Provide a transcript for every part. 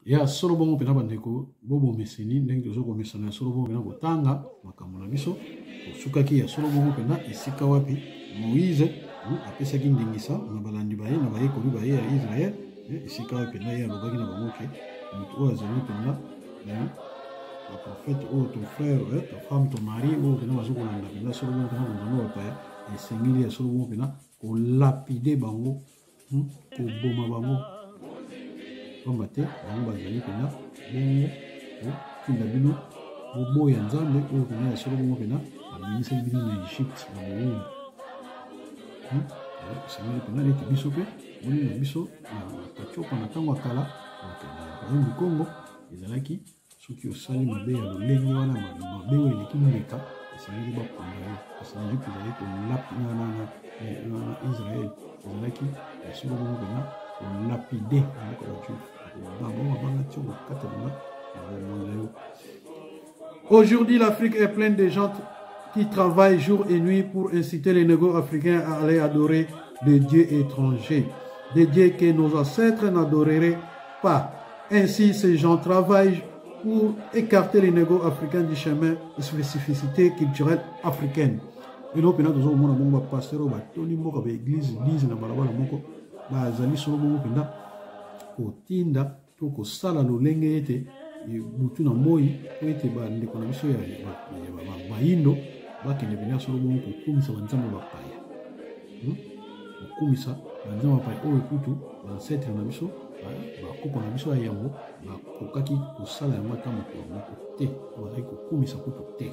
Ya solo bongo mpenza bandeko, bobomeseni ndenge tozo komesana ya solo bongo mpenza kotanga makambo na biso. Tosukaki ya solo bongo mpenza esika wapi Moïse apesaki ndingisa na balandi baye na bayekoli baye ya Israël, esika wapi mpenza ye alobaki na bango ke moto oyo azali mpenza baprofete oyo ton frère, ta femme, ton mari oyo mpenza bazo kolanda mpenza solo bongo mpenza bonzambe bapaya, esengeli ya solo bongo mpenza kolapide bango, koboma bango, pamba te bango bazali mpenza bongo kotinda bino boboya Nzambe oyo mpenza ya solo bongo mpenza abimisaki bino na Egypte na bowumbu. Esengeli mpenza neti biso mpe moni na biso na Katiopa na ntango ya kala na royaume du Congo ezalaki soki osali mabe ya lolenge wana, mabe oyo eleki mbeka, esengeli bakunda yo. Kasi na Egypte ezalaki na Israël ezalaki ya solo bongo mpenza kolapide na mboka ba juif, bango mabanga ti okata mpenza na bomoi na yo. Aujourd'hui, l'Afrique est pleine de gens qui travaillent jour et nuit pour inciter les négros africains à aller adorer des dieux étrangers, des dieux que nos ancêtres n'adoreraient pas. Ainsi, ces gens travaillent pour écarter les négros africains du chemin de spécificité culturelle africaine. Lelo mpenza tozomona bongo bapasteur oyo batoni mboka baeglise eglise na balabala moko bazali solo bongo mpenza kotinda to kosala lolenge ete butu na moi po ete bandeko na biso ya bayindo bakende mpenza solo bongo kokumisa banzambe bapaya, kokumisa banzambe bapaya oyo kutu baancetre na biso, bakoko na biso ya yambo bakokaki kosala yango ata mokolo moko te, bazalaki kokumisa kutu te.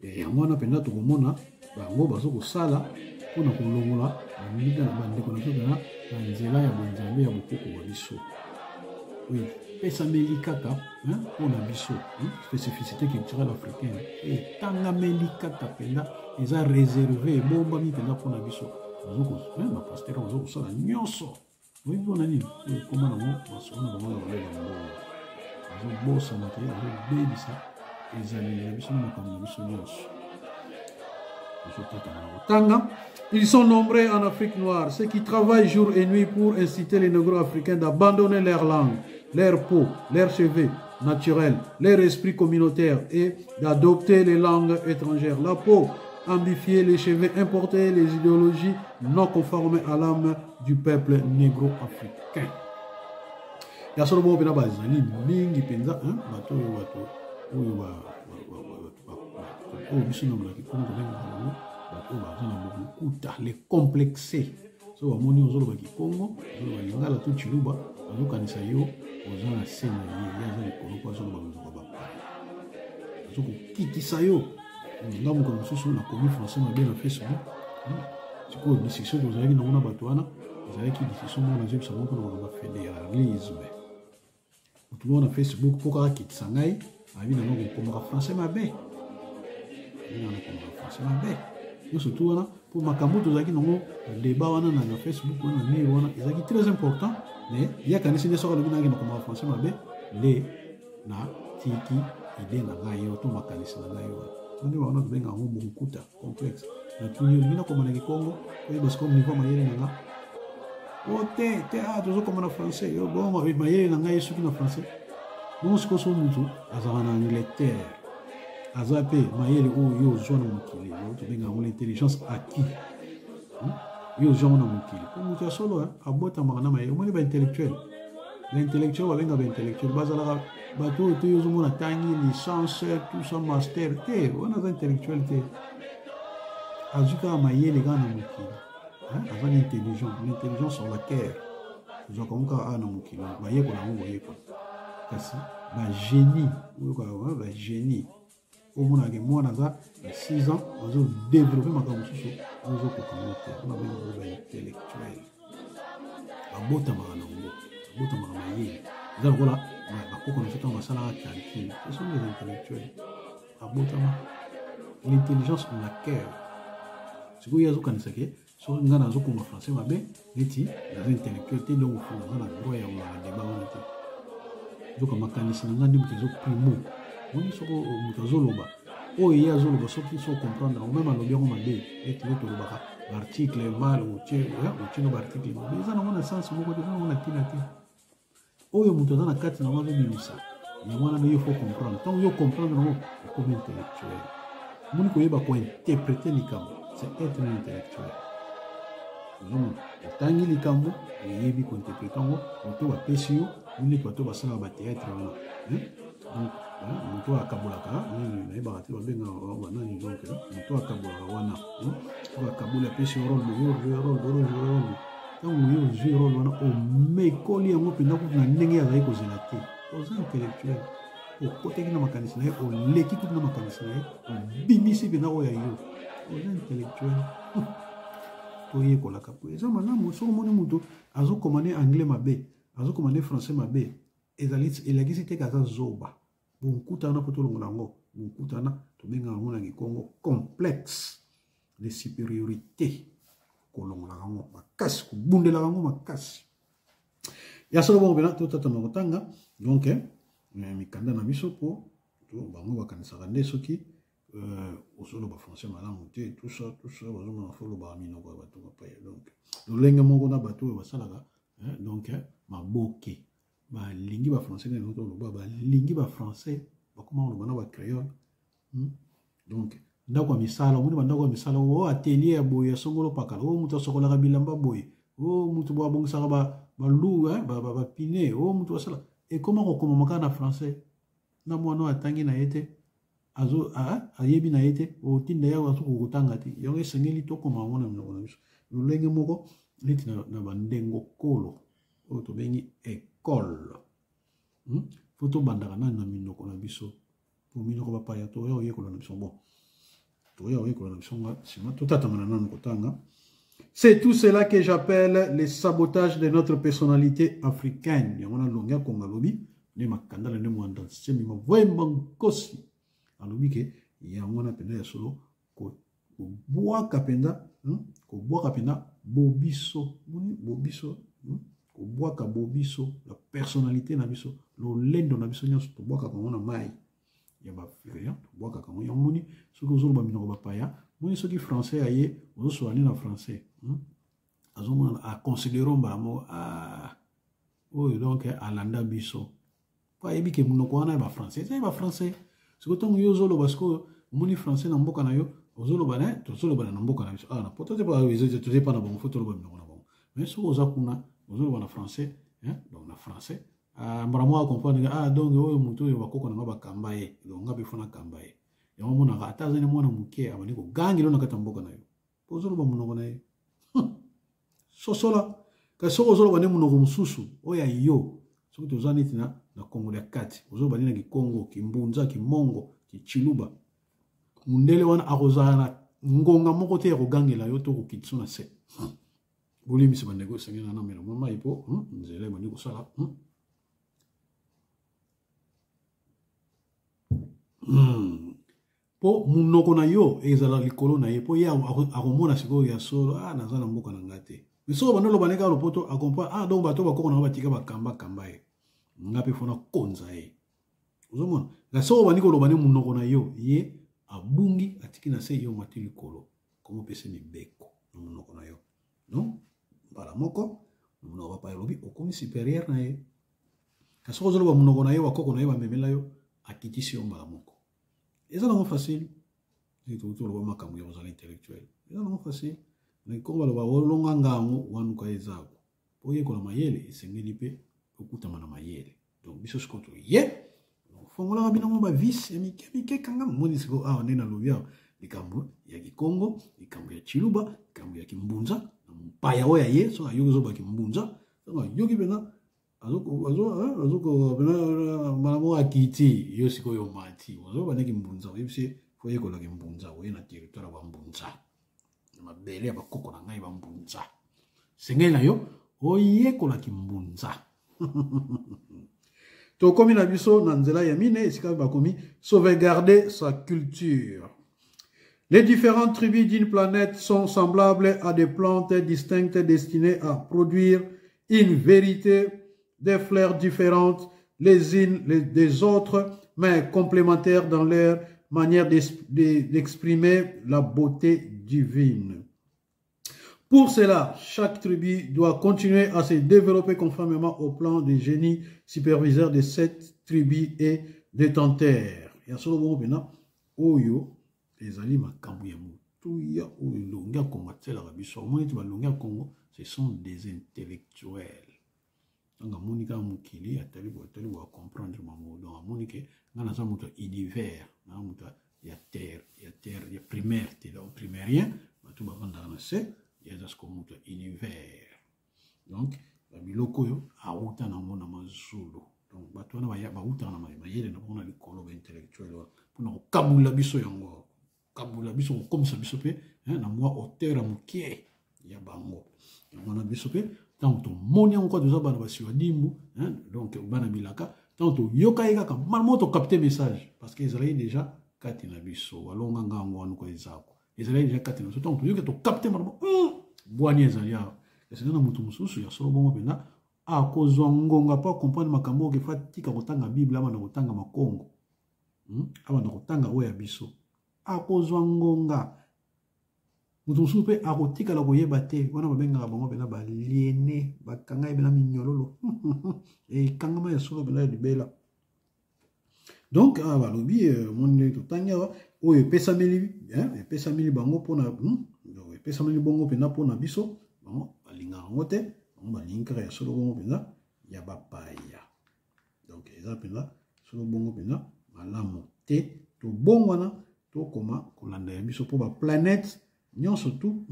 Yango wana mpenza tokomona bango bazo kosala mpona kolongola baninga na bandeko na biso mpenza na nzela ya bonzambe ya bokoko wa biso oyo epesameli kaka mpona biso, spécificité culturelle africaine etangameli kaka mpenza, eza réservé, ebombami mpenza mpona biso. Bapasteur bazo kosala nyonso oyebi mpona nini oyo ekoma nango masolo na bango ya kolela mbongo, azobosana te, azobebisa ezaleli na biso na makambo na biso nyonso. Tanga. Ils sont nombreux en Afrique noire, ceux qui travaillent jour et nuit pour inciter les négros africains d'abandonner leur langue, leur peau, leurs cheveux naturels, leur esprit communautaire et d'adopter les langues étrangères. La peau amplifiée, les cheveux importés, les idéologies non conformes à l'âme du peuple négro-africain. Ya solo bongo mpenza bazali mingi mpenza bato oyo bato oyo oyo biso na molaki kongo tobengaka bango bato oyo baza na lokuta, les complexés. So bamoni ozoloba kikongo, ozoloba lingala to tshiluba, bazokanisa yo oza na se na ye, ye aza likolo mpo azoloba monoko bapaya, azokokitisa yo. Nga mokolo mosusu nakomi français mabe na Facebook. Sikoyo discussion tozalaki nango na bato wana ezalaki discussion moko nazoyebisa bango mpona makambo ya fédéralisme. Moto moko na Facebook mpo kaka akitisa ngai abi nanga kokomaka français mabe, nanga nakomaka français mabe nyonso tu wana mpo makambo tozalaki nango na débat wana na Facebook wana na mur wana ezalaki très important. Mais ye akanisi nde soki alobi nangi nakomaka français mabe nde na tiki idée na ngai yo to makanisi na ngai wana. Nde wana tobenga yango bonkuta, complexe. Natuni, olingi nakoma na kikongo oyeba sikoyo niveau mayele na nga o te te a tozokoma na français yo bongo mayele na ngai esuki na français. Bongo sikoyo so motu azalaka na Angleterre aza mpe mayele oyo yo ozwa na mokili, oyo tobenga yango l'intelligence acquis, yo ozwa yango na mokili. Mpo moto ya solo abotamaka na mayele. Omoni baintellectuel, baintellectuel babenga baintellectuel bazalaka bato oyo te yo ozomona tangi licence, tout ça, master te, wana aza intellectuel te, azwi kaka mayele kaka na mokili, aza na intelligent, l'intelligence on l'acquiert, ozwaka yango kaka awa na mokili, bayekola yango koyekola. Kasi bagénie oyo kaka bagénie omonaka mwana aza na 6 ans azodéveloppe makambo mosusu ozokoka ngo te, mpona benga bango baintellectuel. Babotamaka nango, babotamaka mayele, eza lokola bakoko na biso ntango basalaka calcul, ce sont des intellectuels, babotama, l'intelligence on l'acquiert. Sikoyo ye azokanisa ke soki ngai nazokoma français mabe neti naza intellectuel te, donc naza na droit ya kolaka débat wana te. Nzoka makanisi na ngai nde moto ezoprimo. Moni soko moto azoloba oyo ye azoloba, soki so comprendre yango, même alobi yango mabe, neti nde tolobaka baarticle mal, otie otie no baarticle mabe, eza nango na sens moko te, eza nango na ntina te. Oyo moto aza na kati na yango azobimisa, yango wana nde yo faut comprendre. Ntango yo comprendre yango, okomi intellectuel. Omoni koyeba kointerprete likambo, c'est être un intellectuel. Ozomona, otangi likambo, oyebi kointerprete yango, moto bapesi yo, neti bato basalaka batheatre wana. Donc, moto akabolaka nini nayebaka te babengaka banani donc moto akabolaka wana soki akaboli apesi yo role boye ozwi role boye ozwi role ntango yo ozwi role wana omekoli yango mpenza kutu na ndenge azali kozela te oza intellectuel okotaki na makanisi na ye oleki kutu na makanisi na ye obimisi mpenza oyo ya yo oza intellectuel toyekolaka po eza malamu soki omoni moto azokoma ne anglais mabe azokoma ne français mabe ezali elakisi te aza zoba bonkuta wana mpo tolongola yango bonkuta wana tobengaka yango na kikongo complexe de supériorité kolongolaka yango makasi kobundelaka yango makasi ya solo bongo mpena totatama kotanga donc eh, mikanda na biso mpo bango bakanisaka nde soki euh, ozoloba français malamu te tout ça tout ça bazomona fo olobaka minoko ya bato bapaya donc lolenge moko na bato oyo basalaka donc maboke balingi ba français nde toloba balingi ba français bakoma koloba na ba créole hmm? donc ndako ya misala omoni bandako ya misala o oh, atelier ya boye ya songolo pakala o oh, moto asokolaka bilamba boye o oh, moto boye abongisaka balu bapine o moto asala ekoma kokomama kaka na français na mwana oyo atangi na ye te azo ayebi na ye te otinda ye azokoka kotanga te yango esengeli tokoma yango na minoko na biso lolenge moko neti na, na bandengo kolo oyo tobengi ekole hmm? fo tobandaka nani na minoko na biso po minoko bapaya toya koyekola na biso bon toya koyekola na biso nga nsima totatamana nanu kotanga. C'est tout cela que j'appelle le sabotage de notre personnalité africaine. Yango na longi akonga lobi nde makandala nde mwanda nsemi mavwemba nkosi alobi ke yango wana mpenza ya solo kobwaka mpenza kobwaka mpenza bobiso moni bobiso kobwaka bobiso la personnalité na biso lolendo na biso nyonso tobwakaka yango na mai ya baafricain tobwakaka yango yango moni soki ozoloba minoko bapaya moni soki français ya ye ozosola nde na français azomona aconsidere mbala moko ah, oyo donc alanda biso po ayebi ke monoko wana ya bafrançais eza ya bafrançais sikoyo ntango yo ozoloba sikoyo omoni français na mboka na yo ozoloba na tozolobana na mboka na biso awa na poto te toza epa na bango fo toloba minoko na bango mais soki oza kuna ozoloba na français donc na français ah, mbala moko acomprendre ah donc oyo moto oyo bakoko na nga bakamba ye donc nga mpe fo nakamba ye yango omonaka ata azali mwana moke abandi kogangela na kati ya mboka na yo mpo ozoloba monoko na ye sosola kasi soki ozoloba nde monoko mosusu oyo ya yo soki toza neti na, na kongo ya kati ozoloba nde na kikongo kimbunza kimongo kichiluba mundele wana akozala na ngonga moko te ya kogangela yo to kokitisa na se bolimbisi bandeko esengeli na namela mwa mai mpo nzela ebandi kosala mpo monoko na yo ezala likolo na ye mpo ye akomona sikoyo ya solo ah, naza na mboka na ngai te mais soki obanda oloba ndenge lopoto akomprendre ah donc bato bakoko na ngai batika bakamba kamba ye nga mpe fona konza ye ozomona nga soki obandi koloba nde monoko na yo ye abungi atiki na se yo omati likolo komopesa mibeko na monoko na yo donc mbala moko monoko bapaya olobi okomi supérieur na ye kasi soki ozoloba monoko na ye bakoko na ye bamemela yo akitisi yo mbala moko eza nango facile toloba makambo ya kozala intellectuel eza nango facile na kikongo baloba olonga ngango wanuka ezako mpo oyekola mayele esengeli mpe okutama na mayele donc biso sikoyo toye fongolaka bino mwa bavise ya mike mike kanga moni sikoyo awa nde nalobi awa likambo ya kikongo likambo ya chiluba likambo ya kimbunza na mopaya oyo aye soki ayoki ozoba kimbunza soki ayoki mpenza mbala moko akiti yo sikoyo omati ozoba nde kimbunza oyebisi fo oyekola kimbunza oye na territoire ya bambunza na mabele ya bakoko na ngai bambunza sengeli na yo oyekola kimbunza tokomi na biso na nzela ya mine esika bakomi sauvegarder sa culture. Les différentes tribus d'une planète sont semblables à des plantes distinctes destinées à produire une vérité des fleurs différentes les unes des autres, mais complémentaires dans leur manière d'exprimer la beauté divine. Pour cela, chaque tribu doit continuer à se développer conformément au plan de génie superviseur de cette tribu et détenteur. Ya solo bongo pena oyo ezali makambo ya motuya oyo elongi ya Congo atielaka biso. Omoni ete balongi ya Congo, ce sont des intellectuels. Ntango amoni kaka mokili, atali boye, atali boye, acomprendre bango. Donc amoni ke ngai naza moto ya univers, naza moto ya terre, ya terre, ya primaire te, donc primairien, bato bavandaka na se, ye aza sikoyo moto ya univers. Donc babiloko oyo awuta nango na mazulu. Donc bato wana bawutaka na mayele na bango na likolo, ba intellectuel wana, mpona kokabola biso yango, kokabola biso, kokomisa biso mpe na mwa hauteur ya mokie ya bango. Yango wana biso mpe ntango tomoni yango, kwa toza bana basiwa dimbu, donc bana bilaka, ntango toyoka ye kaka mbala moko tokapte message, parce que ezalaki déjà kati na biso. Walonga ngango wana kwa ezako ezalaki déjà kati na biso. Ntango toyoki, tokapte mbala moko, bwani ezali awa. Esengeli na moto mosusu ya solo bongo mpenza akozwa ngonga mpo akomprendre makambo oyo, kefa tika kotanga Bible, abanda kotanga makongo, abanda kotanga oyo ya biso. Akozwa ngonga. Moto mosusu mpe akotikala koyeba te. Wana babengaka bango mpena baliene, bakanga ye mpena minyololo, ekangama ya solo mpena ya libela. Donc awa balobi, omoni ndenge totangi awa, oyo epesameli, epesameli bango mpona, epesameli bongo mpenza mpona biso. Bango balingaka yango te, bango balingi kaka ya solo bongo mpenza ya bapaya. Donc eza mpenza solo bongo mpenza malamu te. Tobongwana, tokoma kolanda ya biso, mpo baplanète nyonso tu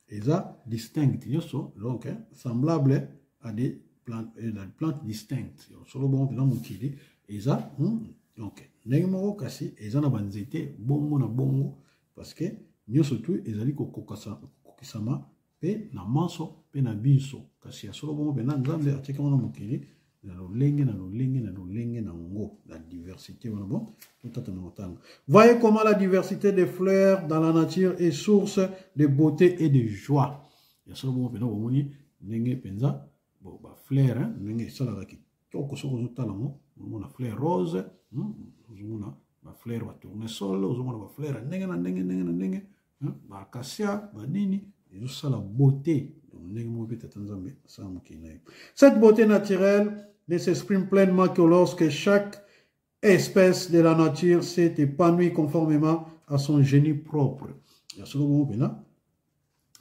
eza distinct nyonso, donc semblable à des plantes, des plantes distinctes. Solo bongo mpenza mokili eza donc ndenge moko, kasi eza na banzete bongo na bongo, parce que nyonso tu ezali kokokisama mpe na manso mpe na biso. Kasi ya solo bongo mpenza Nzambe atiaki yango na mokili na lolenge na lolenge na lolenge nango, la diversité wana. Bon, totata na kotanga. Voyez comment la diversité des fleurs dans la nature est source de beauté et de joie. Ya solo bongo mpenza, bomoni ndenge mpenza bon bafleur ndenge esalaka kitoko. Soki ozotala yango, ozomona fleur rose, ozomona bafleur batournesol, ozomona bafleur ya ndenge na ndenge, ndenge na ndenge, baacacia, banini, ezosala beauté. Donc ndenge moko mpe tata Nzambe asala mokili na ye. Cette beauté naturelle ne s'exprime pleinement que lorsque chaque espèce de la nature s'est épanouie conformément à son génie propre. Ya solo bongo mpenza,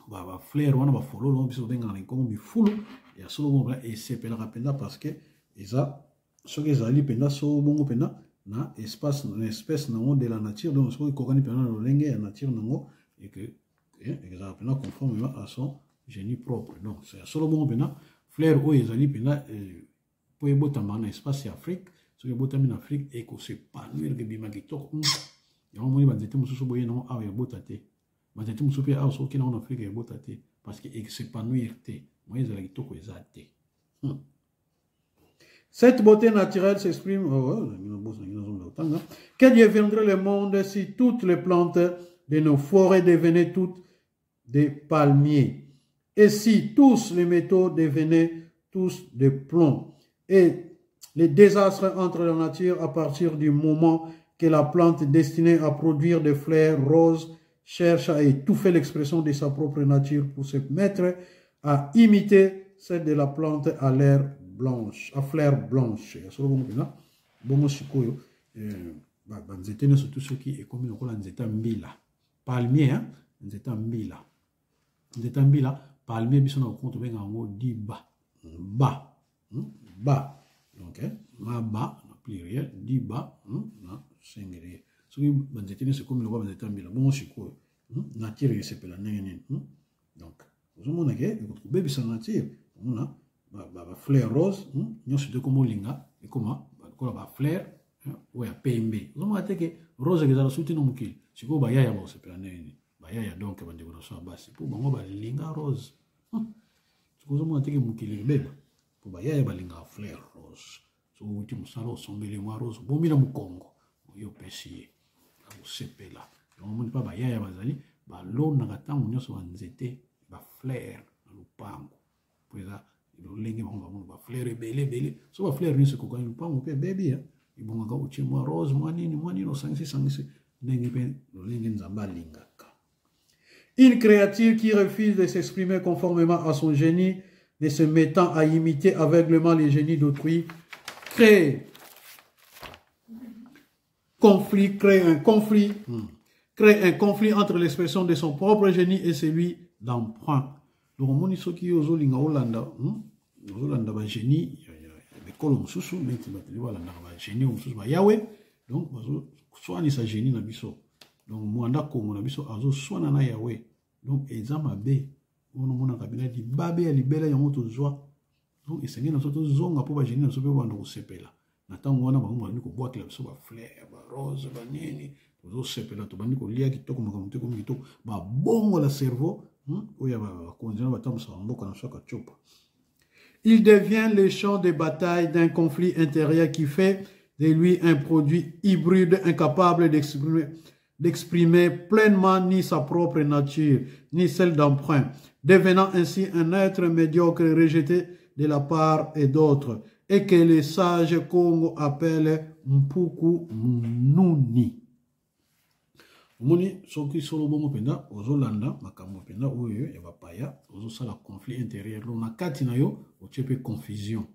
bafleur wana, bafololo wana biso tobengaka na nkongo mifulu, ya solo bongo mpenza esepelaka mpenza, parce que eza soki ezali mpenza solo bongo mpenza na espace na espèce nango de la nature. Donc soki ekokani mpenza na lolenge ya nature nango, ezalaka mpenza conformément à son génie propre. Donc ya solo bongo mpenza, fleur oyo ezali mpenza mpo ebotama na espace ya Afrique, soki ebotami na Afrique, ekos'épanouir, ebima kitoko. Yango moni banzete mosusu boye nango awa ebota te, banzete mosusu mpe awa soki nango na Afrique ebota te, parce que ekos'épanouir te, moyen ezala kitoko eza te. Cette beauté naturelle s'exprime. Oh, que deviendrait le monde si toutes les plantes de nos forêts devenaient toutes des palmiers, et si tous les métaux devenaient tous des plombs? Et les désastres entre la nature à partir du moment que la plante destinée à produire des fleurs roses cherche à étouffer l'expression de sa propre nature pour se mettre à imiter celle de la plante à l'air blanche, à fleur blanche. Bongo sikoyo banzete nyonso tu soki ekomi lokola nzete ya mbila, palmier, nzete ya mbila, nzete ya mbila, palmier, biso na kokongo tobengaka yango diba ba ba, donc maba na pluriel, diba na singulier. Soki banzete nyonso ekomi lokola banzete ya mbila, bongo sikoyo nature esepela ndenge nini? Donc ozomona ke ekobebisa nature. Omona bafleur rose nyonso te ekoma olinga ekoma lokola bafleur oyo ya pembe. Ozomona te ke rose ekezala suti na mokili. Sikoyo bayaya bakosepela ndenge nini? Bayaya, donc bandeko na so ya basi, mpo bango balinga rose. Sikoyo ozomona te ke mokili ebeba, mpo bayaya balingaka fleur rose. Soki owuti mosala, osombeli mwa rose, obomi na mokongo oyo, opesi ye, akosepela. Yango omoni mpa bayaya bazali balonaka ntango nyonso banzete bafleur na lopango, mpo eza lolenge bango bamona bafleur ebele ebele. So bafleur nyonso ekokani, lopango mpe ebebi. Ebongaka otie mwa rose, mwa nini, mwa nini, osangisi sangisi ndenge mpe lolenge Nzambe alingaka. Une créature qui refuse de s'exprimer conformément à son génie, ne se mettant à imiter aveuglement les génies d'autrui, crée conflit, crée un conflit, crée un conflit entre l'expression de son propre génie et celui d'emprunt. Donc, omoni soki yo ozolinga olanda, ozolanda ba génie ya bikolo mosusu, neti bato balandaka ba génie mosusu ba Yawe, donc bazoswanisa génie na biso. Donc mwanda Kongo na biso azoswana na Yawe. Donc eza mabe. Wana omonaka bina libabe ya libela yango tozwa. Donc esengeli na biso tozonga mpo ba génie na biso mpe banda kosepela. Na ntango wana bango babandi kobwakela biso bafleur, barose, banini, tozosepela, tobandi kolia kitoko, makambo te komi kitoko, babongola cerveau oyo ya bakonzi na batambusaka mboka na biso ya Katiopa. Il devient le champ de bataille d'un conflit intérieur qui fait de lui un produit hybride incapable d'exprimer pleinement ni sa propre nature, ni celle d'emprunt, devenant ainsi un être médiocre rejeté de la part et d'autre, et que les sages Congo appellent Mpuku Mununi. Omoni soki solo bongo mpenza ozolanda makambo mpenza oyo ya bapaya, ozosala conflit intérieur lo na kati na yo, otie mpe confusion,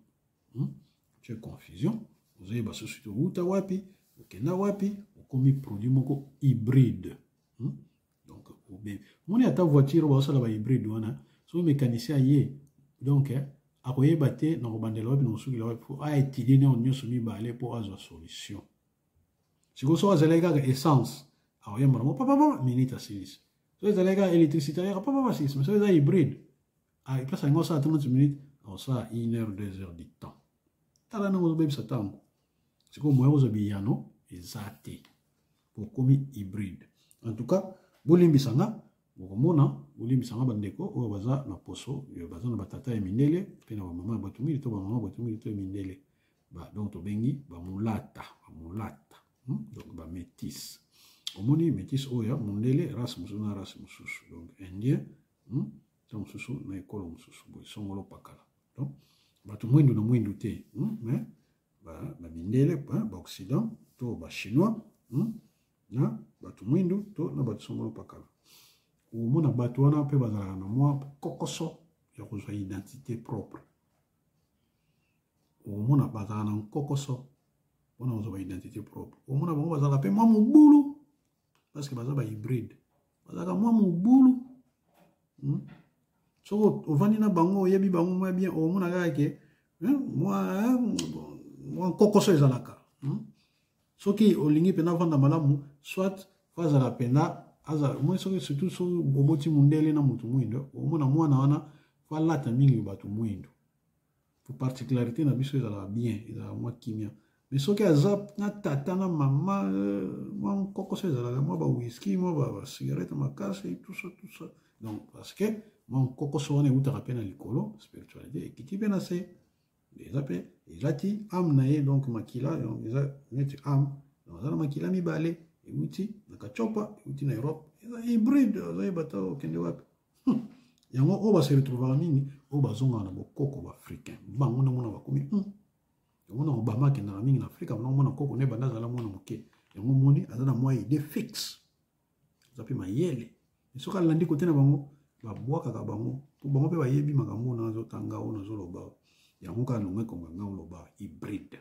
Otie confusion, ozoyeba susu te outa wapi, okenda wapi, okomi produit moko hybride, Donc omoni ata voiture oyo bazosala ba hybride wana, soki mécanicien aye, donc akoyeba te na kobandela wapi, na kosukela wapi, po aétudie nao nyonso mibale mpo azwa solution. Sikoyo soki azalaki kaka essence, akoyamba nango papapa minute asilisi. Soki ezalaki kaka électricité, ayaka papapa asilisi. Mais soki eza hybride, place alingi osala 30 minutes, akosala 1 heure, 2 heures du temps. Tala ndenge ozobebisa ntango. Sikoyo moya kozwa biyano eza te, okomi hybride. En tout cas, bolimbisa nga, bokomona, bolimbisa nga bandeko oyo baza na poso, baza na batata ya mindele mpe na bamama ya bato mingi, to bamama bato mingi to ya mindele ba, donc tobengi bamulata, bamulata, Donc bamétis. Omoni métis oyo ya mondele, race mosusu na race mosusu, donc indien, To mosusu na ekolo mosusu boye, songolo pakala. Donc bato mwindu na mwindu te, Mais bamindele, baoccident to bachinois, Na bato mwindu to na bato songolo pakala. Omona bato wana mpe bazalaka na mwa kokoso ya kozwa identité propre. Omona bazalaka na nkokoso mpona kozwa ba identité propre. Omona bango bazalaka mpe mwa mobulu, parce que baza ba hybride, bazalaka mwa mobulu, Soki ovandi na bango, oyebi bango mwa bien, omona kaka ke mwa nkokoso ezalaka. Soki olingi mpenza vanda malamu, soit fo azala mpenza azala omoni, soki surtout soki oboti mundele na motu mwindo, omona mwana wana fo alata mingi bato mwindo, po particularité na biso ezalaka bien, ezalaka mwa kimia. Mais soki aza na tata na mama, mwa nkokoso ezalaka, mwa bawiski, mwa basigarete makasi, tout ça, tout ça. Donc parce que mwa nkokoso wana eutaka mpe na likolo, spiritualité ekiti mpe na se, eza mpe elati âme na ye, donc makila, donc eza neti âme, donc aza na makila mibale, euti na Katiopa, euti na Europe, eza hybride, azoyeba ta okende wapi. Yango oyo base retrouvaka mingi, oyo bazongaka na bokoko baafricain, bango nde mona bakomi, Yango na Obama akendaka mingi na Afrika, mona mona koko ne banda azala mwana moke, yango moni aza na mwa idée fixe, aza mpe mayele. Soki alandi kote na bango, babwakaka bango, mpo bango mpe bayebi makambo oyo nazotanga, oyo nazoloba. Yango kaka longo ekonga nga oloba hybride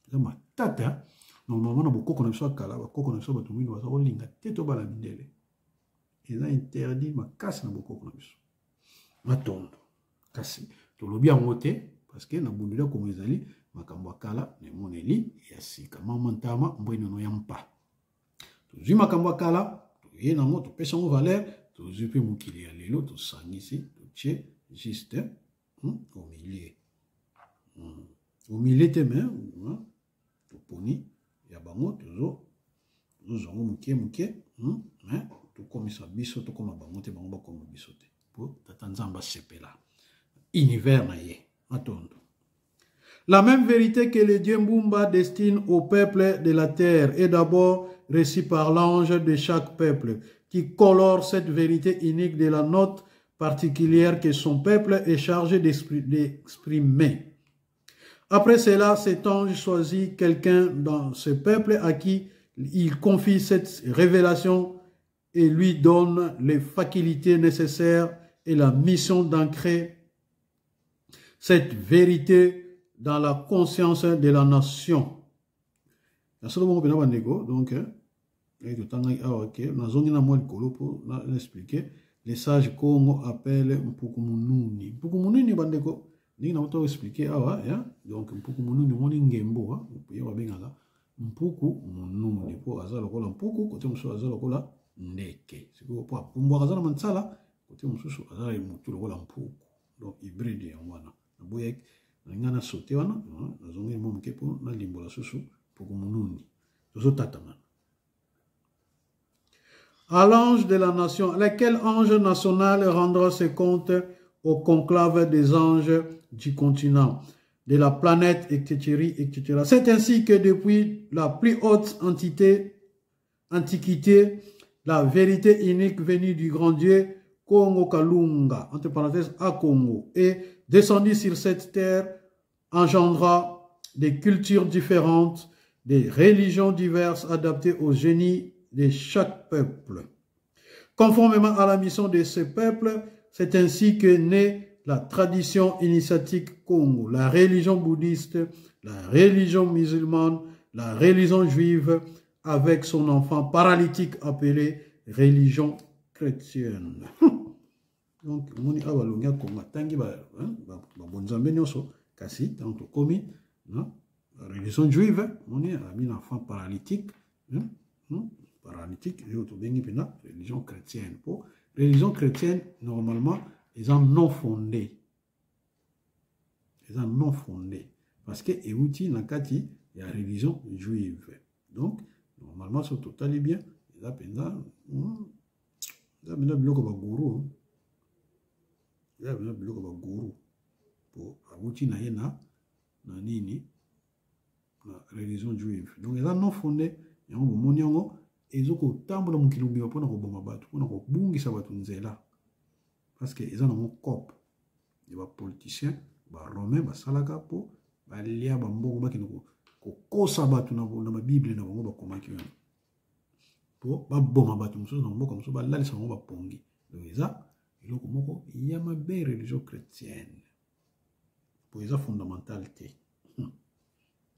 eza matata. Normalement na bokoko na biso ya kala, bakoko na biso bato mingi baza kolinga te tobala mindele, eza interdit makasi na bokoko na biso. Matondo. Kasi tolobi yango te, parce que na bundeli ya Kongo ezali makambo ya kala na emoneli ya sika. Mama ntama mbwenono ya mpa, tozwi makambo ya kala, toye nango, topesi yango valeur, tozwi mpe mokili ya lelo, tosangisi, totie juste au milieu, Au milieu te, mais toponi ya bango, tozozwa yango moke moke, Mais tokomisa biso, tokoma bango te, bango bakoma biso te, po tata Nzambe asepela univers na ye. Matondo. La même vérité que le dieu Mbumba destine au peuple de la terre est d'abord reçue par l'ange de chaque peuple, qui colore cette vérité unique de la note particulière que son peuple est chargé d'exprimer. Après cela, cet ange choisit quelqu'un dans ce peuple à qui il confie cette révélation. Et lui donne les facultés nécessaires et la mission d'ancrer cette vérité dans la conscience de la nation. Nasolo bongo mpena bandeko. Donc totangaki awa ke nazongi na mwa likolo mpo na expliquer. Les sages Congo appelle mpuku mununi. Mpuku mununi, bandeko, ndenge na kota expliquer awa ya. Donc mpuku mununi, omoni ngembo, ye babengaka mpuku mununi mpo aza lokola mpuku, kote mosusu aza lokola ndeke. Sikoyo mpo apumbwaka, aza na mansala, kote mosusu aza na motu lokola mpuku, donc hybride yango wana. Naboyaki na ngai na sote wana, nazongeli mwa moke mpo nalimbola susu mpuku mununi. Tozotatama. À l'ange de la nation, lequel ange national rendra ses comptes au conclave des anges du continent, de la planète, etc., etc. C'est ainsi que depuis la plus haute entité, antiquité, la vérité unique venue du grand Dieu, Congo Kalunga, entre parenthèses, à Congo, est descendue sur cette terre, engendra des cultures différentes, des religions diverses adaptées au génie de chaque peuple. Conformément à la mission de ce peuple, c'est ainsi que naît la tradition initiatique Congo, la religion bouddhiste, la religion musulmane, la religion juive, avec son enfant paralytique appelé religion chrétienne. Donc omoni awa balongi ya Kongo atangi babonzambe nyonso, kasi ntango tokomi na religion juive, omoni abi na enfant paralytique, paralytique oyo tobengi mpena religion chrétienne, mpo religion chrétienne normalement eza non fondé, eza non fondé parce que euti na kati ya religion juive. Donc normalement, soki totali bien, eza mpenza biloko baguru, eza mpenza biloko baguru, po awuti na ye na nini, na religion juive. Donc eza non fondé. Yango bomoni yango ezokotambola mokili mobimba mpona koboma bato, mpona kobungisa bato nzela, parce que eza nango coop ya bapoliticien baromain basalaka mpo balia bambongo, bakende kokosa bato na babible na bango bakomaki wana, mpo baboma bato mosusu na mboka mosusu, balalisa bango bapongi. Donc eza eloko moko ya mabe, religion chrétienne, mpo eza fondamental te.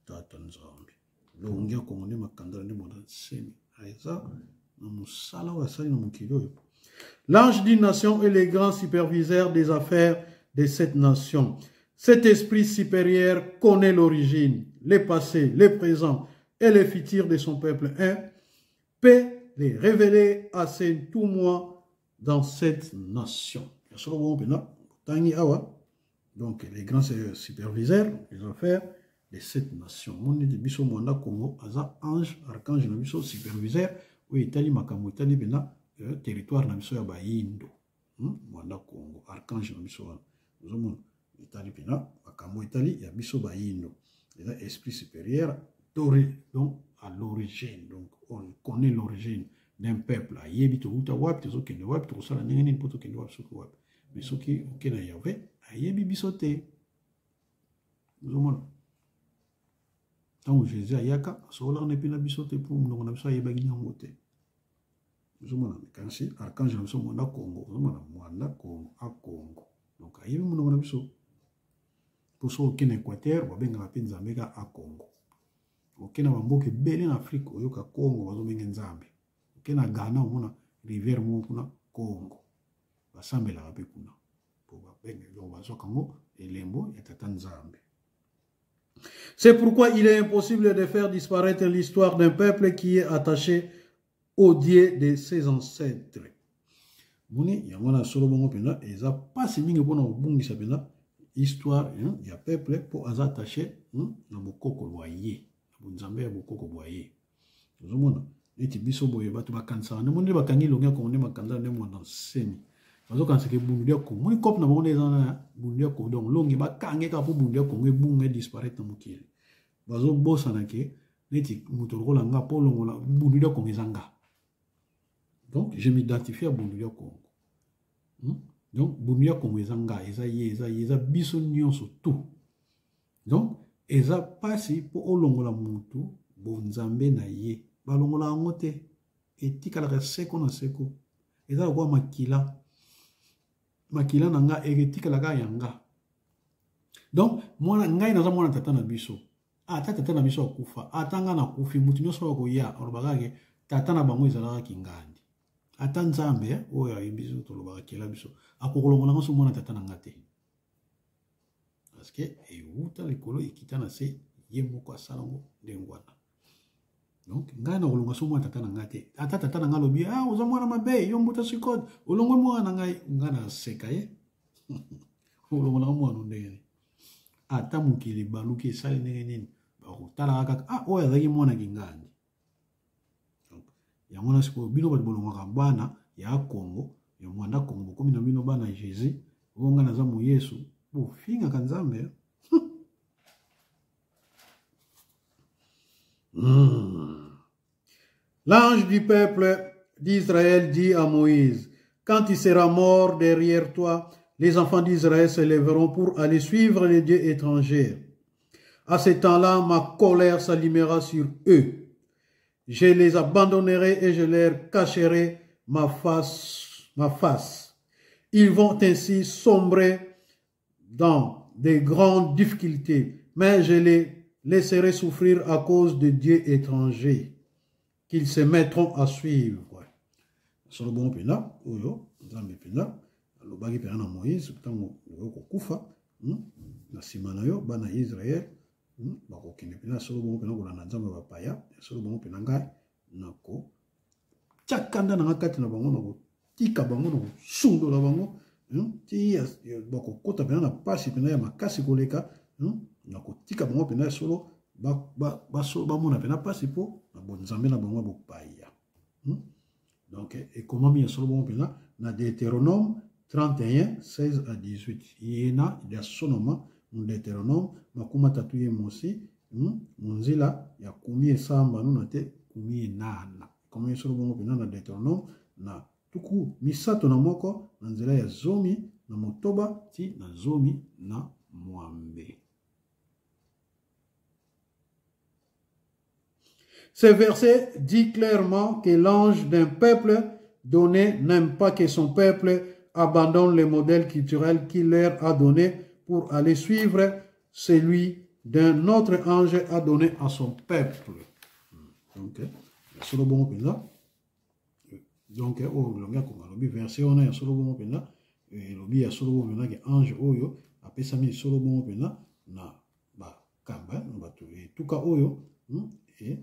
Tata Nzambe longi ya Kongo nde makandala nde Mwanda Nsemi eza na mosala oyo asali na mokili oyo. L'ange d'une nation est le grand superviseur des affaires de cette nation. Cet esprit supérieur connaît l'origine, le passé, le présent et le futur de son peuple. Un peut les révéler à ses tout moi dans cette nation. Donc, les grands superviseurs des affaires de cette nation. Moni biso Mwanda Congo aza ange, archange na biso superviseur oyo etali makambo etali mpena territoire na biso ya Bayindo. Mwanda Congo, archange na biso wana, ozomona etali mpena makambo etali ya biso Bayindo. Eza esprit supérieur donc à l'origine. Donc on connaît l'origine d'un peuple, ayebi touta wapi, tozokende wapi, tokosala ndenge nini mpo tokende wapi, soki wapi. Mais soki oke na Yahve, ayebi biso te. Ozomona ntango Jésus ayaka, asokolaka na epi na biso te, mpo monoko na biso ayebaki yango te. Ozomona kasi archange na biso Mwanda Congo, ozomona Mwanda Congo a Congo, donc ayebi monoko na biso, mpo soki oke na Équateur, babengaka mpe Nzambe ka a Congo. Oke na bamboka ebele na Afrique, oyoka Congo bazobenge Nzambe. Oke na Ghana, omona rivière moko kuna Congo, basambelaka mpe kuna, po bazwaka yango elembo ya tata Nzambe. C'est pourquoi il est impossible de faire disparaître l'histoire d'un peuple qui est attaché au Dieu de ses ancêtres. Moni yango na solo bongo mpenza eza mpasi mingi mpona kobungisa mpenza histoire ya peuple, mpo aza attaché na bokoko bwa ye, na bonzambe ya bokoko bwa ye. Ozomona neti biso boye, bato bakanisaka nde moni bakangi elongi ya Kongo nde makanza nde Mwanda Nsemi, bazokanisaka ebundu ya Kongo. Moni cope na bango nde eza na bundu ya Kongo. Donc longi bakangi kaka mpo bundu ya Kongo ebunga, edisparaître na mokili. Bazobosana ke neti moto lokola nga, mpo longola bundu ya Kongo eza nga. Donc je m'identifie à bundu ya Kongo. Donc bundu ya Kongo eza nga, eza ye, eza ye, eza biso nyonso tout. Donc eza mpasi mpo olongola motu bonzambe na ye, balongola yango te. Etikalaka seko na seko. Eza lokola makila. Makila na nga eketikalaka ya nga. Donc mwana ngai naza mwana tata na biso. Ata tata na biso akufa, ata nga nakufi, moto nyonso oyo akoya alobaka ke tata na bango ezalaka kingandi. Ata Nzambe eh, oyo ayebi biso tolobaka kela biso akokolongola nga so mwana tata na nga te. Parce que ewuta likolo ekita na se, ye moko asala ngo ndenge wana. Donc ngai nakolonga so mwana tata na ngai te. Ata tata na ngai alobi ah oza mwana mabe, yo mbuta sikode, olongwe mwana na ngai, ngai naseka ye. Olongolaka mwana ndenge nini? Ata mokili ebaluki esali ndenge nini, bakotalaka kaka ah oyo azalaki mwana kingandi. Donc yango wana sikoyo bino bato bolongwaka bana ya Kongo ya mwanda Kongo, bokomi na bino bana Jésus, oyo ngai naza moyesu, bofingaka Nzambe. L'ange du peuple d'Israël dit à Moïse, quand il sera mort derrière toi, les enfants d'Israël se lèveront pour aller suivre les dieux étrangers. À ce temps-là, ma colère s'allumera sur eux. Je les abandonnerai et je leur cacherai ma face, ma face. Ils vont ainsi sombrer dans des grandes difficultés, mais je les laisserai souffrir à cause de dieux étrangers qu'ils se mettront à suivre. Solo bongo mpenza oyo Nzambe mpenza alobaki mpenza na Moïse ntango oyo kokufa na nsima na yo bana ya Israël bakokende mpenza solo bongo mpenza kolanda Nzambe ya bapaya solo bongo mpenza ngai nako tia kanda na nga kati na bango, nakotika bango, nakosundola bango ti bakokota mpenza na mpasi mpenza ya makasi koleka. Nakotika bango mpenza ya solo bamona mpenza mpasi mpo na bonzambe na bango ya bopaya. Donc ekomami ya solo bongo mpenza na Deutéronome 31 16 à 18 yena ya sonoma mu Deutéronome makumi matatu ye mosi mu nzila ya kumi esambano na te kumi enana. Ekomami solo bongo mpenza na Deutéronome na 31 na nzela ya 16 ti na 16. Ce verset dit clairement que l'ange d'un peuple donné n'aime pas que son peuple abandonne le modèle culturel qu'il leur a donné pour aller suivre celui d'un autre ange a donné à son peuple. Donc, solo bongo mpenza. Donc, oyo elongi ya Kongo alobi verset wana ya solo bongo mpenza, elobi ya solo bongo mpenza ke ange oyo apesami solo bongo mpenza na bakamba na bato etuka oyo, e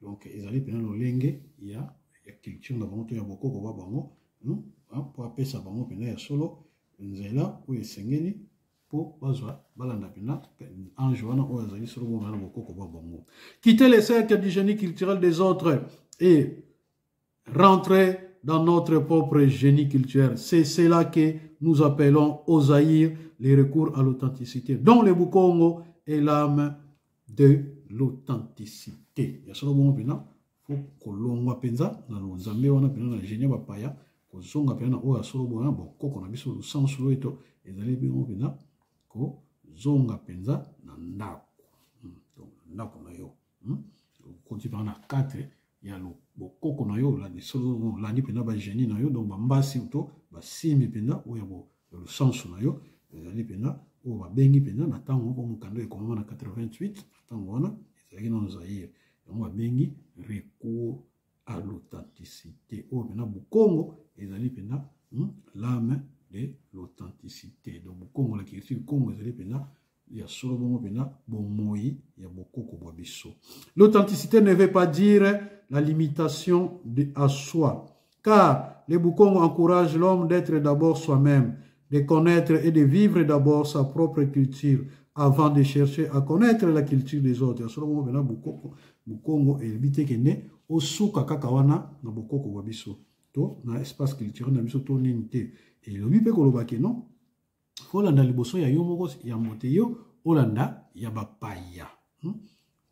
donc ezali mpenza lolenge ya culture na bango to ya bokoko ba bango, mpo apesa bango mpenza ya solo nzela oyo esengeli mpo bazwa balanda mpenza ange wana oyo azali solo bongo na bokoko ba bango. Quitter les cercles du génie culturel des autres et rentrer dans notre propre génie culturel. C'est cela que nous appelons au Zaïre les recours à l'authenticité, dont le Bukongo est l'âme de l'authenticité. Ya solo bongo mpenza, fo kolongwa mpenza na nzambe wana mpenza na génie bapaya, kozonga mpenza na oyo ya solo bongo na bokoko na biso, lusansu loyeto ezali bongo mpenza kozonga mpenza na ndako. Donc, ndako na yo. Okoti mpenza na cadre ya bokoko na yo, olandi solo, olandi mpenza ba génie na yo, donc bambasi to basimbi mpenza oyo ya lusansu na yo, ezali mpenza oyo babengi mpenza na ntango moko mokanda ekomama na 88, na ntango wana ezalaki nano Zaïre, yango babengi recours à l'authenticité. Oyo mpenza Bukongo ezali mpenza l'âme de l'authenticité. Donc Bukongo, la culture Congo ezali mpenza ya solo bongo mpenza bomoi ya bokoko bwa biso. L'authenticité ne veut pas dire la limitation de, à soi, car le Bukongo encourage l'homme d'être d'abord soi-même, de connaître et de vivre d'abord sa propre culture avant de chercher à connaître la culture des autres. Ya solo bongo mpenza bokoko Bukongo eyebi te kende osuka kaka wana na bokoko bwa biso to na espace culturel na biso to nini te. Elobi mpe koloba ke non, olanda liboso ya yo moko yambo te yo olanda ya bapaya.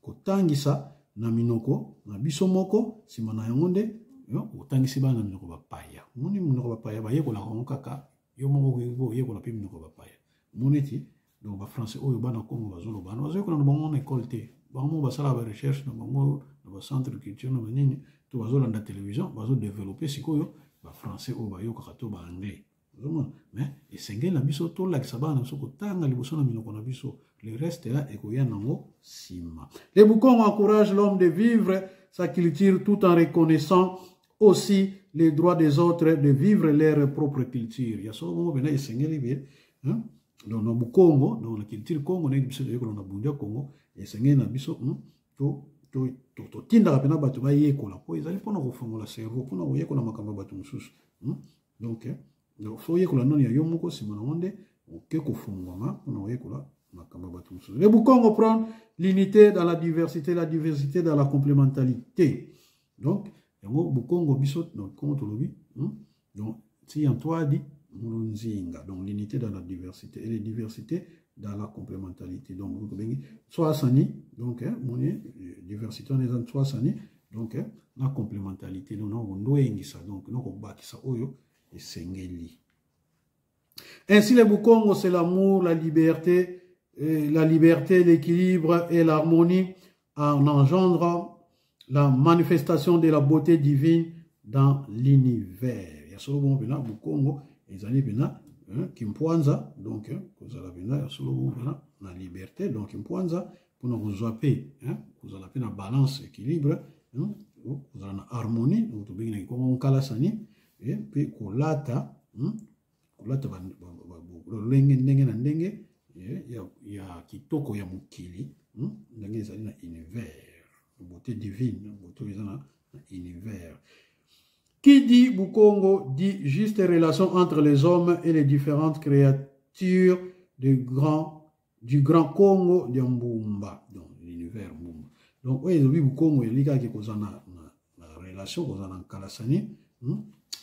Kotangisa na minoko na biso moko, nsima na yango nde yo otangisi bana na minoko bapaya. Omoni minoko bapaya bayekolaka yango kaka yo moko, oyekola mpe minoko bapaya. Omoni eti donc ba français oyo bana Congo bazoloba wana bazoyekola na bango na école te. Bango moko basalaka ba recherche na bango na ba centre de culture na banini to bazolanda télévision, bazodeveloppe sikoyo ba français oyo bayokaka to ba anglais. Ozomona, mais esengeli na biso tolakisa bana na biso kotanga liboso na minoko na biso, le reste là ekoya nango nsima. Le Bukongo encourage l'homme de vivre sa culture tout en reconnaissant aussi les droits des autres de vivre leur propre culture. Ya solo bongo mpenza esengeli be, hein? Donc na Bukongo, donc na culture Kongo ndenge biso toyekola na Bundu ya Kongo, esengeli na biso totindaka mpenza bato bayekola, mpo ezali mpona kofongola cerveau, mpona koyekola makambo ya bato mosusu. Donc fo oyekola nano ya yo moko, nsima nango nde oke kofungwama mpona koyekola makambo ya bato mosusu. Le Bukongo prend l'unité dans la diversité, la diversité dans la complémentarité. Donc yango Bukongo biso donc Kongo tolobi, Donc ti Antoine Mulunzinga, donc l'unité dans la diversité et les diversités dans la complémentarité. Donc tobengi Tswasani, donc moni diversité on eza Tswasani, donc na complémentarité, donc na kondoyengisa, donc na kobakisa oyo esengeli. Ainsi le Bukongo, c'est l'amour, la liberté, et la liberté, l'équilibre et l'harmonie en engendrant la manifestation de la beauté divine dans l'univers. Ya solo bongo mpenza Bukongo ezali mpenza, hein, kimpwanza, donc kozala mpenza ya solo bongo mpenza na liberté, donc kimpwanza mpona kozwa mpe, hein, kozala mpe na balance, équilibre, hein, kozala na harmonie, donc tobengi na kikongo nkalasani, mpe kolata, kolata lolenge ndenge na ndenge ya kitoko ya mokili, ndenge ezali na univers, beauté divine, beauté oyo eza na univers. Qui dit Bukongo dit juste relation entre les hommes et les différentes créatures du grand Congo de Mbumba, donc l'univers Mbumba. Donc oyo elobi Bukongo ezali kaka kozala na relation, kozala na nkalasani,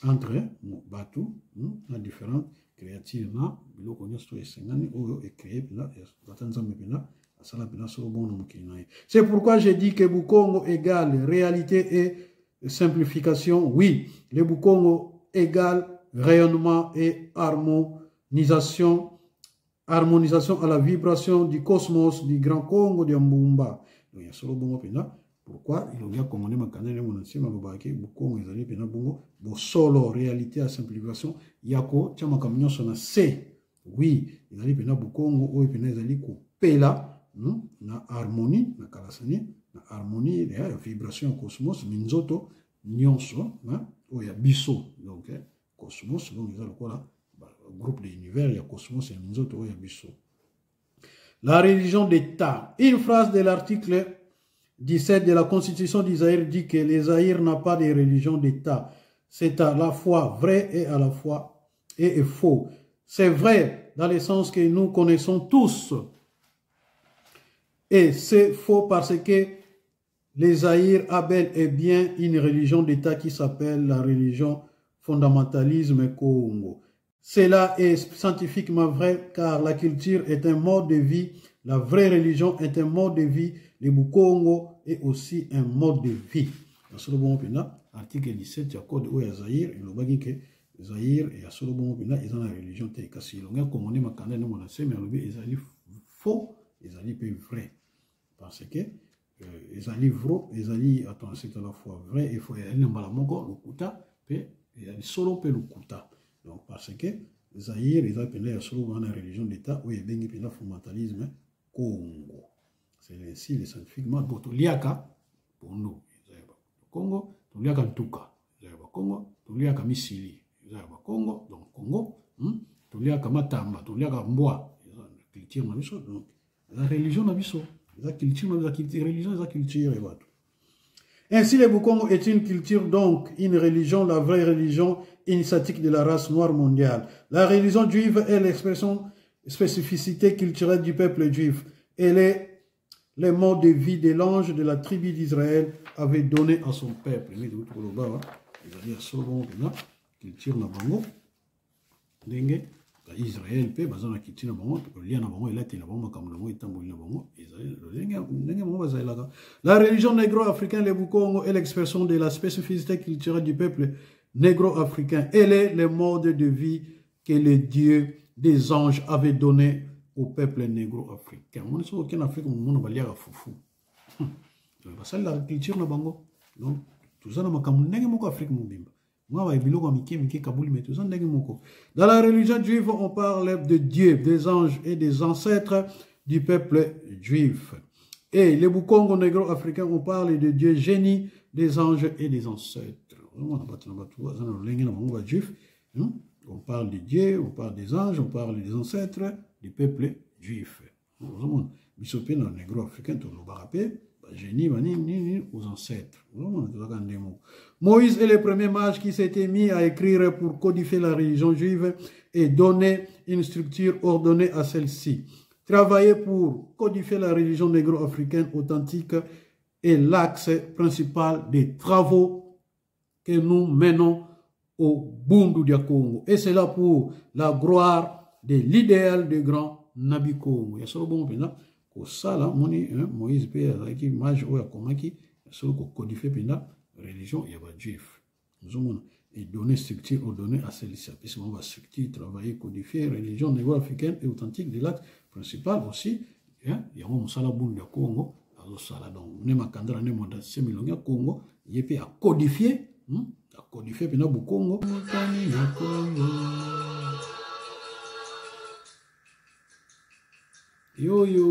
entre bato, na différentes créatures na biloko nyonso oyo esengani oyo ecrée mpenza tata Nzambe mpenza asala mpenza solo bongo na mokili na ye. C'est pourquoi j'ai dit que Bukongo égale réalité et simplification. Oui, le Bukongo égale rayonnement et harmonisation à la vibration du cosmos du grand Congo de Mbumba. Donc, ya solo bongo mpenza pourquoi elongi ya Kongo nde makanda nde mona nsima alobaki Bukongo ezali mpenza bongo bosolo, réalité ya simplification ya kotia makambo nyonso na se. Oui, ezali mpenza Bukongo oyo mpenza ezali kopela, na harmonie, na kalasani, na harmonie ya vibration ya cosmos, minzoto nyonso, hein, oyo ya biso. Donc cosmos, donc eza lokola groupe de univers ya cosmos ya minzoto oyo ya biso. La religion d'État. Une phrase de l'article 17 de la Constitution du Zaïre dit que le Zaïre n'a pas de religion d'État. C'est à la fois vrai et à la fois et faux. C'est vrai dans le sens que nous connaissons tous. Et c'est faux parce que le Zaïre a bel et bien une religion d'État qui s'appelle la religion fondamentalisme Congo. Cela est scientifiquement vrai car la culture est un mode de vie, la vraie religion est un mode de vie, le Bukongo est aussi un mode de vie. Ya solo bongo mpenza article 17 ya code oyo ya Zaïre elobaki ke Zaïre ya solo bongo mpenza eza na religion te, kasi elongi ya Kongo nde makanda nde mona nsemi alobi ezali faux, ezali mpe vrai, parce que ezali vrai, ezali, attends, c'est à la fois vrai et faux, ezali na mbala moko lokuta mpe ezali solo mpe lokuta. Donc parce que Zaïre eza mpenza ya solo wana religion d'État oyo ebengi mpenza fondamentalisme Congo. C'est ainsi le scientifiquement. Bon, toliaka pondu eza ya Congo, toliaka ntuka eza ya Bakongo, toliaka misili eza ya Bakongo, donc Congo, toliaka matamba, toliaka mbwa, eza culture na biso. Donc eza religion na biso, eza culture na biso, religion eza culture ya bato. Ainsi, le Bukongo est une culture, donc une religion, la vraie religion initiatique de la race noire mondiale. La religion juive est l'expression spécificité culturelle du peuple juif. Elle est le mode de vie de l'ange de la tribu d'Israël avait donné à son peuple. Mais de koloba, ezali ya solo bongo mpenza culture na bango, ndenge Israël mpe baza na culture na bango, kolia na bango, elateli na bango, makambo na bango, etamboli na bango, ezali ndenge bango bazalelaka. La religion négro-africaine, le Bukongo, est l'expression de la spécificité culturelle du peuple négro-africain. Elle est le mode de vie que le Dieu des anges avait donné au peuple négro-africain. Moni soki okende Afrique, momona baliaka fufu. Basalelaka culture na bango. Donc toza na makambo ndenge moko Afrique mobimba. Mwa ba biloko ya mike mike kabuli, mais toza ndenge moko. Dans la religion juive, on parle de Dieu, des anges et des ancêtres du peuple juif. Et les Bukongo négro-africains, on parle de Dieu génie, des anges et des ancêtres. On parle de Dieu, on parle des anges, on parle des ancêtres du peuple juif. Biso pe na négro-africain, tolobaka pe bagénie banini nini aux ancêtres. Tozalaka ndenge moko. Moïse est le premier mage qui s'était mis à écrire pour codifier la religion juive et donner une structure ordonnée à celle-ci. Travailler pour codifier la religion négro-africaine authentique est l'axe principal des travaux que nous menons au Bundu dia Congo. Et c'est là pour la gloire de l'idéal de grand Nabi Congo. Ya solo bongo mpenza kosala moni, hein, Moïse mpe azalaki mage oyo akomaki ya solo kocodifier mpenza religion ya bajuif. Ozomona, et donner structure ordonnée à celle-ci. Apesi bango bastructure, travailler, codifier religion négro-africaine et authentique de l'acte principal aussi, hein, yango mosala Bundu ya Congo azosala. Donc ne Makandala ne Mwanda Semilongi ya Congo, ye mpe acodifie, acodifie mpena Bukongo. Yoyo.